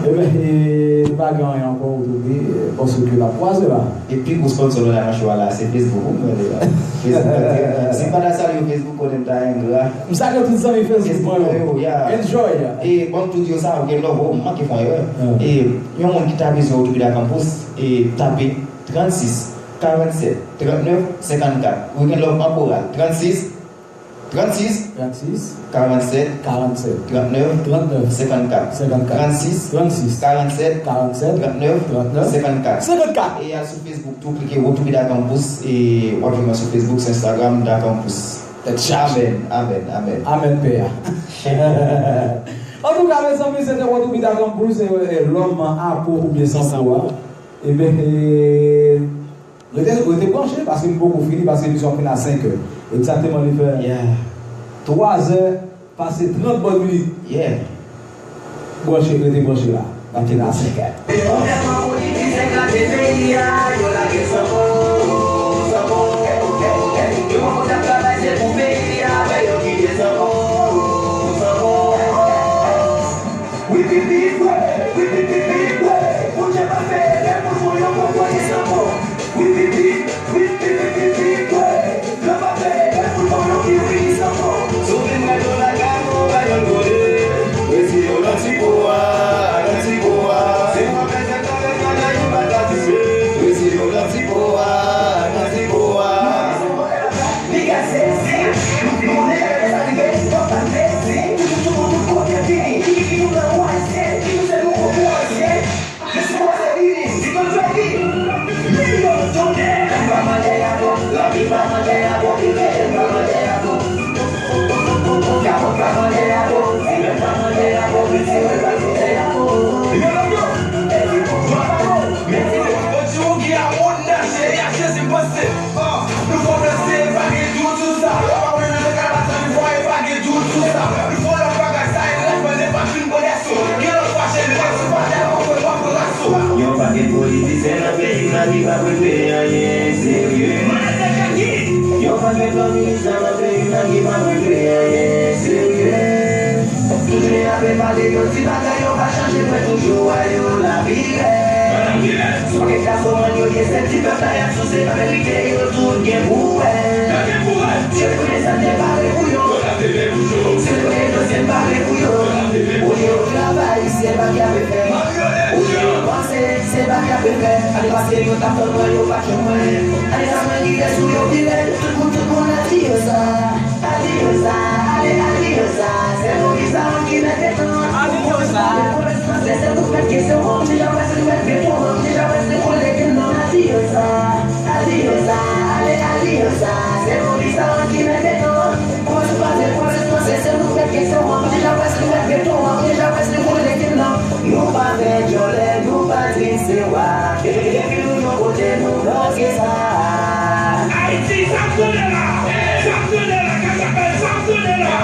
Ebyen, eh, nou pa gen anyen ankò, Wotoubik, eh, paske n ap kwaze la. E pi gwo sponsor nou la nan show a la, se Facebook, ou mwen la. Facebook, si m pa ta salye Facebook, konnen m ta engra. M salye tout zanmi Facebook mwen yo. Enjoy. E bon, tout yo sa, Weekend Love, oh, m manke fè yon erè. E yon moun ki ta bezwen Wotoubik Da Campus, e tape trannsis, karannsèt, trannèf, senkannkat. Weekend Love an koral. Trannsis, trannsis, trannsis, karannsèt, karannsèt, trannèf, trannèf, senkannkat. Senkannkat. Trannsis, trannsis, karannsèt, karannsèt, trannèf, trannèf, senkannkat. Senkannkat. E al sou Facebook tou, klike Wotoubik Da Campus, e w ap jwenn mwen sou Facebook, sou Instagram, Da Campus. Tèt chaje. Amèn, amèn, amèn. Amèn, Pè a. Antouka, mezanmi, se te Wotoubik Da Campus, e, e, lòm a po oubyen san po a. Ebyen, e, rete, rete branche, paske m poko fini, paske emisyon an fin a senk è. Egzakteman, li fè twa zè pase trant bòn minit. Branche, rete branche la. N ap fin a senk è. Gouvènman politisyen kraze peyi a, yo lage sanpon, sanpon. Yo poko t ap travay, se pou peyi a, men yo kite sanpon, sanpon. Wi, wi, wi, wi, wi, wi, wi, wi. Bondye pa fè erè, pou l bon, yo poko ye sanpon. Wi, wi, wi, wi, wi, wi, wi, wi, wi. Yo pa fè erè, pou l bon, yo ki wi, sanpon. Si w vin mwen, yo lage akonpay yon gode. Resi yo nan ti po a, nan ti po a. Se mwen menm, mwen menm, mwen menm, yo pa satisfè. Resi yo nan ti po a, nan ti po a. Piga sezi, nou di moun nèg sa rive, fòk pa mezi. Tout, tout, tout, tout kote vini, ki, ki, ki nou nan ou ayisyen, ki nou se nou kòk ou ayisyen. Jezi Bondye vini, di konn fè vini. Milyon dola, li pa mande apo, lavi pa mande apo, ki veye pa mande apo. Kapòt pa mande apo, silèt pa mande apo, piti pa mande apo. Yo, yo, yo, e di konn fè vini. Yo di ou gen apo nan cheri a Jezi panse. Ah, nou fò danse, pa gen dout sou sa. Pa wè nou nan kalatan, nou fò e pa gen dout sou sa. Nou fò lòt bagay, sa e rèv, men pa fin pran yaso. Gen lòt fache, men se pa tèlman fò, w ap pran raso. Yon pakèt politisyen nan peyi sa ki pa regle anyen serye. Yon pakèt lòt minis nan peyi sa ki pa regle anyen serye. Tout jounen y ape pale, yo di bagay yo pa chanje, mwen toujou wè yo la pi rèd. Se pa kèk gason mòn yo ye, se ti pèp la y ap souse, pa merite yo tout gen pou wè. Dye konnen sa te pare pou yo. Se konnen dosye pare pou yo. Olye yo travay, se pa k y ape fè. Olye yo panse, se pa k y ape fè. Ale pase yo t ap tann mwen, yo pa t jwenn mwen. Ale sa mwen rive sou yo pi rèd. Tout moun, tout moun adiyoza. Adiyoza, ale adiyoza, se pou visa ki mete tan. Adiyoza. Pou responsè, se pou fè kesyon, moun deja wè se nou mèt beton, moun deja wè se nou koule ke non. Adiyoza, adiyoza, ale adiyoza, se pou visa ki mete tan. Pou responsè, pou responsè, se pou fè kesyon, moun deja wè se nou mèt beton, moun deja wè se nou koule ke non. Nou pa fè djòlè, nou pa tris, se wa. Depi nou yon kote, nou bloke sa. Ayiti, sa ap tounen la. Sa ap tounen la, Kachapèl, sa ap tounen la.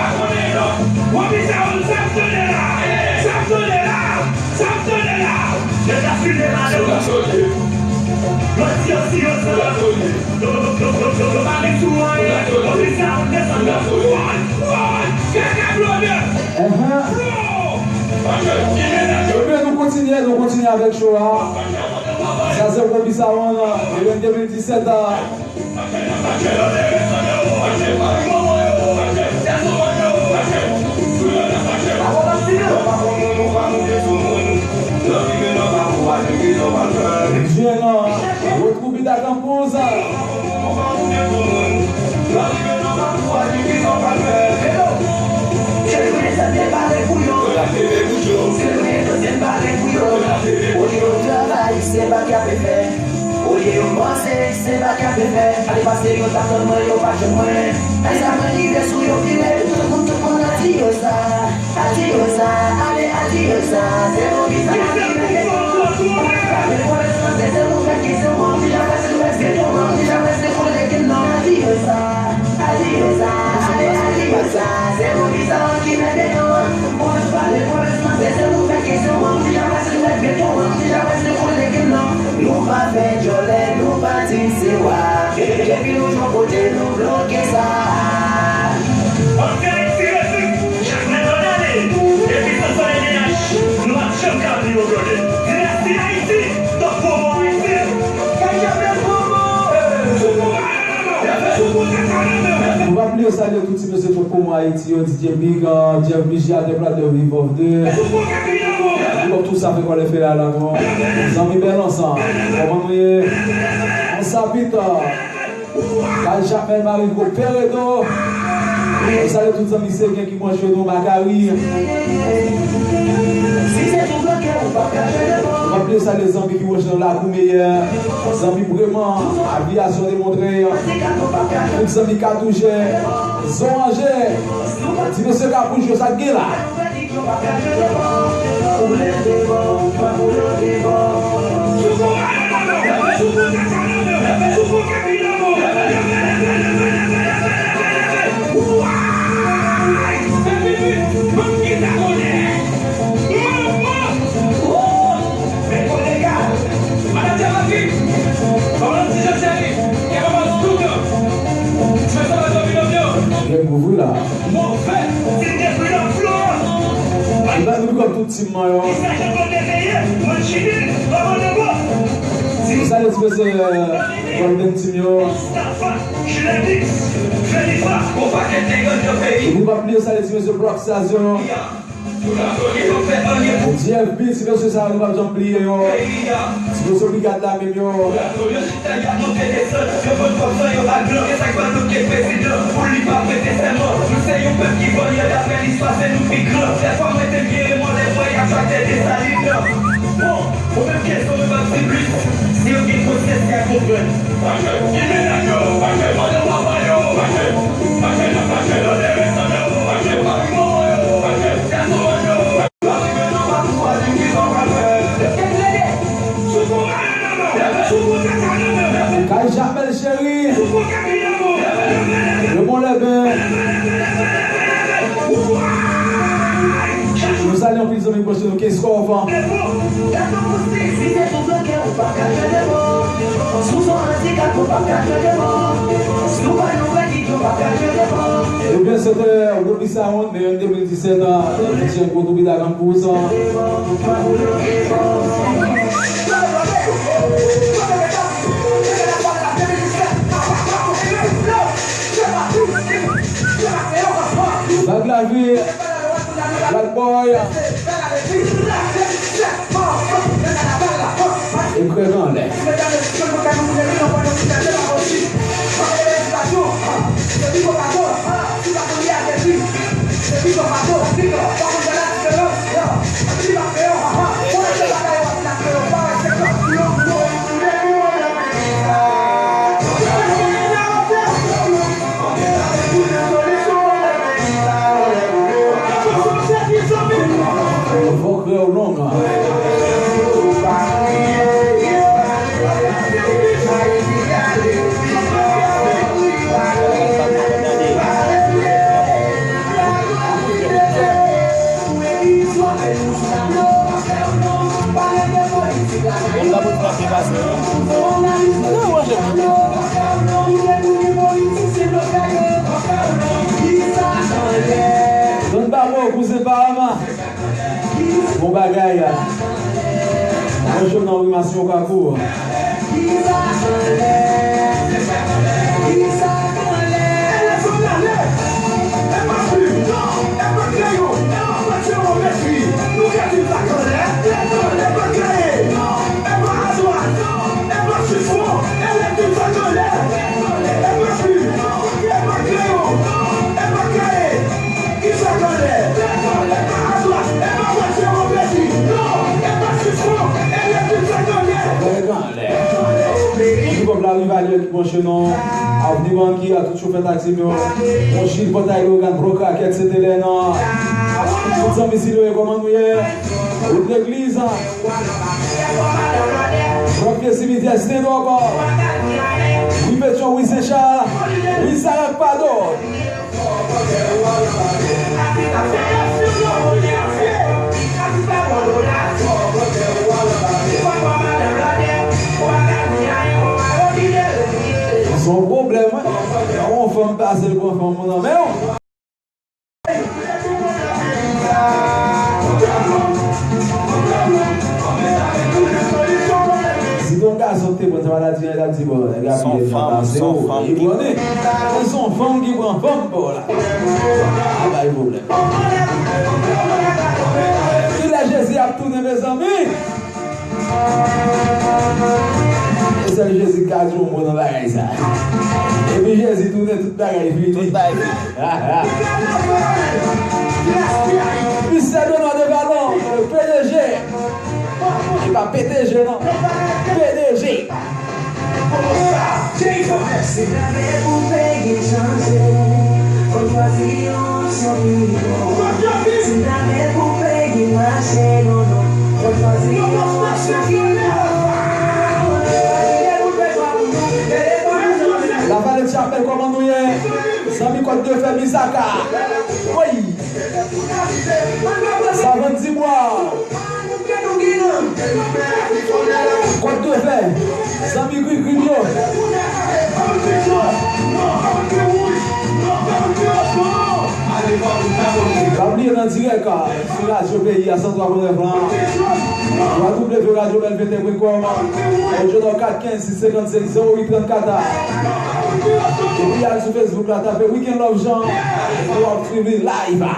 Wòbizawòl, sa ap tounen la. Sa ap tounen la. Sa ap tounen la. Nèg la file la, yo. Bandi yo si yo san. Yo, yo, yo, yo, yo pa gen sou anyen. Wòbizawòl, desann la. Woy, woy, kaka blode. Bro! Ebyen, nou kontinye, nou kontinye avèk show a. Sa se Wòbizawòl, ebyen, de mil disèt a. Jèn, Wotoubik Da Campus. Olye yo travay, se pa k y ape fè. Olye yo panse, se pa k y ape fè. Ale pase yo t ap tann mwen, yo pa t jwenn mwen. Ay sa mwen rive sou yo pi rèd. Tout moun, tout moun adiyoza. Adiyoza, ale adiyoza. Se pou visa ki mete. Pou responsè, se pou fè kesyon, moun deja wè se nou mèt beton, moun deja wè se koule ke non. Adiyoza. Adiyoza, ale adiyoza, se pou visa ki mete nou. Pou nou pale, pou responsè, se pou fè kesyon, moun deja wè se nou mèt beton, moun deja wè se koule ke non. Nou pa fè djòlè, nou pa di se wa. Depi Salye tout ti mesye tout pou mwen Ayiti yo, D J Big, Jeff Bigi, Atè Plat de Revolve de. Big up tout sa fè kòlè fè la la non. Zanmi bèl ansanm. Kòman nou ye? Ansanm pita. Kay Jamèl Mariko Peredo. Salye tout zanmi Segen ki branche nou Makari. M ap bliye salye zanmi ki branche nou Lakou Meyè. Zanmi Breman, Aviyasyon Demontre. Tout zanmi Katouche, Zoranje, ti mesye Kapouch yo, sa k gen la? Gen gou vre la. Move, se te freedom flow. Ann ba nou big up tout team mwen yo. Ki sa Jean Claude Deveye, Manchini, Baba Lebo. Salye ti mesye, euh, Golden Team yo. Mustafa, Julenix, Felifa, gon pakèt nèg anndan peyi. Epi pa bliye salye ti mesye Block Sazyon. J F B, ti mesye sa yo, nou p ap janm bliye yo. Ti mesye Brigad la menm yo. Bon, ou menm kesyon, mwen p ap di plis. Si yo gen konsyans, y a konprann. Fache, ki medam yo, fache, pandan w ap pale yo, fache, fache nan fache, lòt leve san yo, fache, pa pi manman yo, fache, gason yo, pa pi manman pa pou pa di ki sa w pral fè. Kay Jamèl Cheri. Le Bon Lèben. Nou salye anpil zanmi pwòch nou, Keskof. Ebyen, se te Roby Sound, men de mil disèt, Django Toubida Campus. Vag Lavi, Black Boy. E krèk anlè. Fòk rè w long. Don Babo, kouzen Bahama. Bon bagay. Bon show nan Rimasyon Okakou. Big up Larivalière ki branche nou. Avni Banki, a tout chofè taksi nou. Monchil, Pòtay Logan, Bro Crack, et cetera. Tout zanmi Siloye, kòman nou ye? Wout legliz. Premye simityè Sendok. Wi Petyon, wi Sen Chal, wi Sarak Pado. Se yon pwoblèm, wi. Yon fanm pase, l pran fanm nan men w. Si ton gason Te pran sa maladi an, l ap di, bon, nèg la pile nan pase w. Li pran li. Men se yon fanm ki pran fanm pa w la. A bay pwoblèm. Kilè Jezi ap tounen, mezanmi? E sèl Jezi k ka di yon mo nan bagay sa. Epi Jezi tounen, tout bagay fini. Tout bagay fini. Mister Benoît Devalon, P D G. E pa P T G non. P D G. Si w ta vle pou peyi chanje, fò w chwazi yon opsyon ki bon. Si w ta vle pou peyi mache, non, non, fò w chwazi yon opsyon ki bon. Lavale Chapel, kòman nou ye? Zanmi Kòt de Fè, Bizaka. Woy! Savann Dibwa. Kòt de Fè. Zanmi Grigri yo. Pa bliye nan dirèk sou radyo peyi a, san twa pwen nèf lan. W W W radyo bèl vete pwen kòm. Odyo nan kat kenz sis senkannsenk zewo uit trannkat a. Epi al sou Facebook la, tape Weekend Love Jean. Epi w ap swiv li live.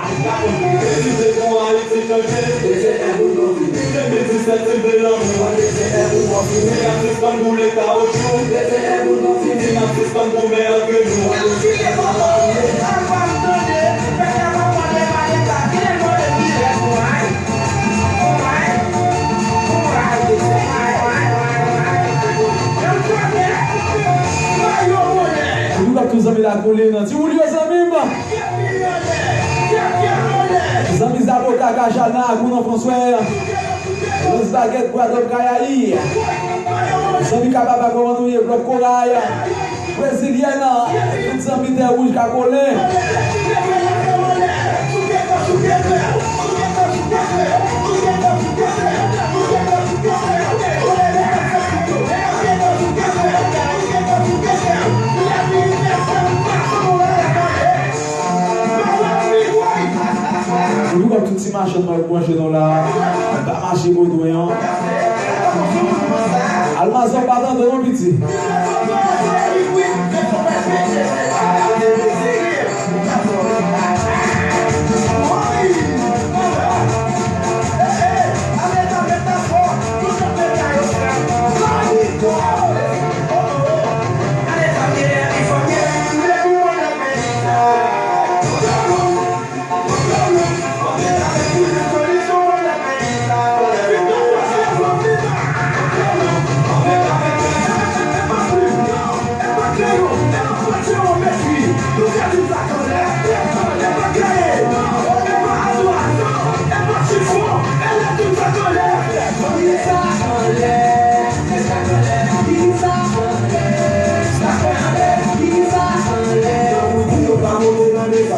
Big up tout zanmi Lakolin, ti woul yo zanmi m. Zanmi Zaboka, Kajal, Narakou, nan Franswè. Lans Bagèt, Gwadloup, Kayayi. Zanmi Kababa, kòman nou ye? Blòk Koray. Brezilyèn, tout zanmi Tè Wouj, Kakolen. Big up tout ti machann mwen k branche nou la. Ba mache Bodwen an. Almazò pa tande non piti.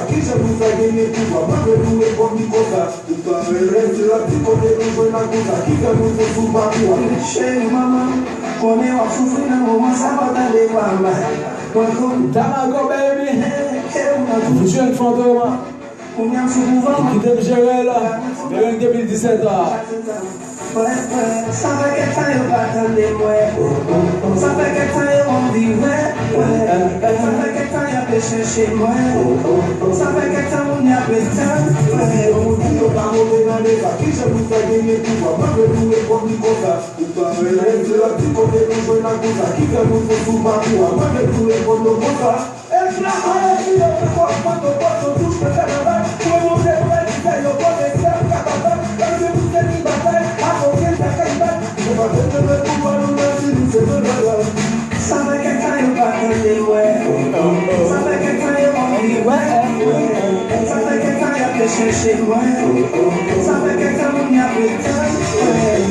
Kijan pou fè genyen pouvwa, mwen vle nou reponn li konsa. Ou pa renmen di la, di kote nou jwenn ak konsa, ki fè nou fè sou pakou a. Cheri manman, konnen w ap soufri nan moman sa, pa tande papa. Mwen konn Damaco, baby. Hey, hey, ou nan tou. Future Fantom. Kounye a m sou pouvwa. Kite m jere la. Meren de mil disèt la. Sa fè kèk tan yo pa tande mwen. Sa fè kèk tan yo anvi wè mwen. Sa fè kèk tan y ap chèche mwen. Sa fè kèk tan moun y ap tann mwen. Moun di yo pa move nan leta, kijan nou fè genyen pouvwa? Mwen vle nou reponn li konsa. Ou pa renmen di la, di kote nou jwenn ak konsa, ki fè nou fè sou pakou a? Mwen vle nou reponn nou konsa. Sa fè kèk tan yo pa tande mwen. Sa fè kèk tan yo anvi wè mwen. Sa fè kèk tan y ap chèche mwen. Sa fè kèk tan moun y ap tann mwen.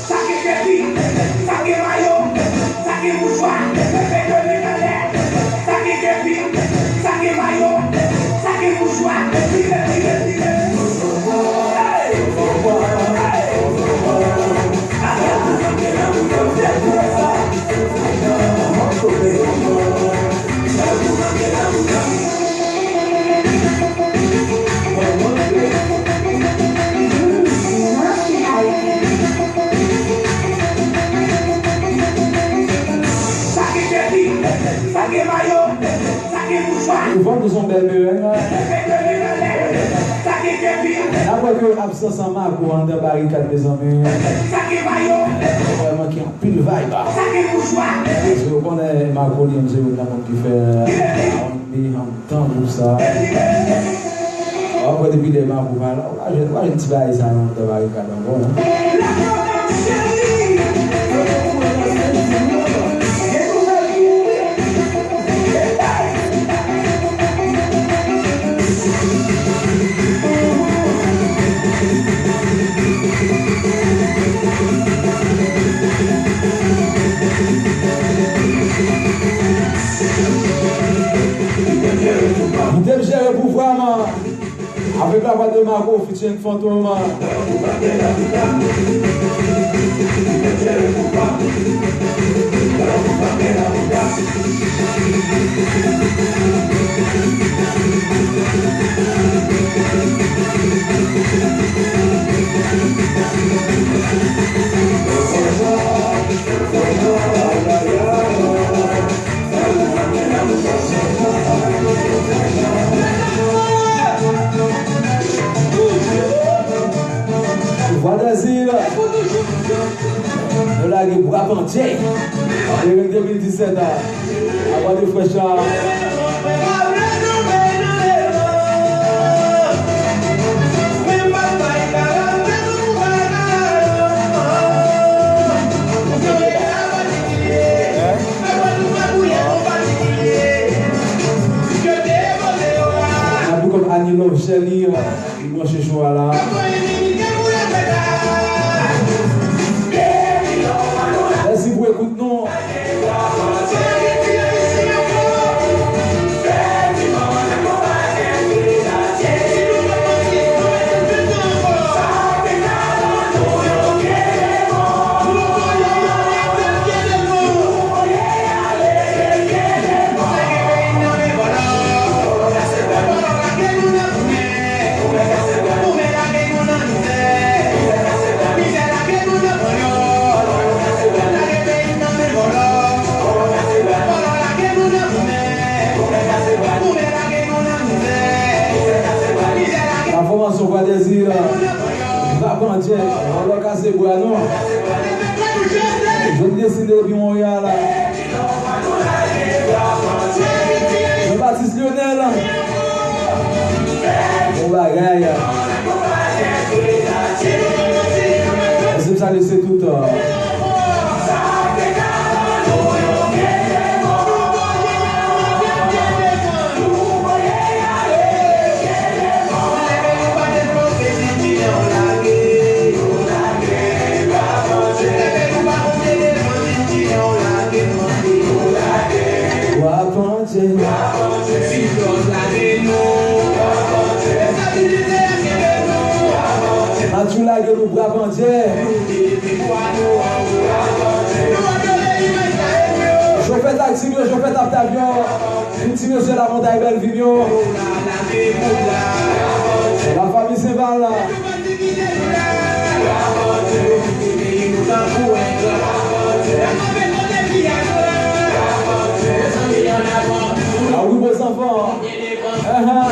Sa gen kepi, sa gen mayo, sa gen boujwa, leve de men anlè. Sa gen kepi, sa gen mayo, sa gen boujwa, leve, leve, leve. Hey! Hey! Sa gen kepi, sa gen mayo, sa gen boujwa. Ou vann nou son bèl mereng, hein? N ap wè ke absans an Marco anndan Barikad, mezanmi, sa gen mayo, vrèman ki anpil vibe. Sa gen boujwa. Paske ou konnen Marco li menm se youn nan moun ki fè R and B an tan pou sa. W ap wè depi lè Marco pa la, ou pa jwenn, ou pa jwenn ti bagay sa yo anndan Barikad ankò, non. Li te jere pouvwa m avèk lavwa de Marco featuring Fantom. Vwa Dèzil. Nou lage Bwa Pandye. Demen de mil disèt a. Avwa de frè Cha. N ap di kòm Annie Love Shelly, euh, li branche cho a la. Mèsi pou ekout nou. Enfòmasyon Vwa Dèzil, Bwa Pandye, vòlò kase bwa nou. Jodi deside depi Monreyal. Jean Baptiste Lionel. Bon bagay. Mèsi, m salye se tout. Bwa Pandye. Matthew lage nou Bwa Pandye. Chofè taksi yo, chofè tap tap yo. Tout ti mesye Lamontay Bèlvil yo. Lafanmi Senval. A wi, bon zanfan. Ahan.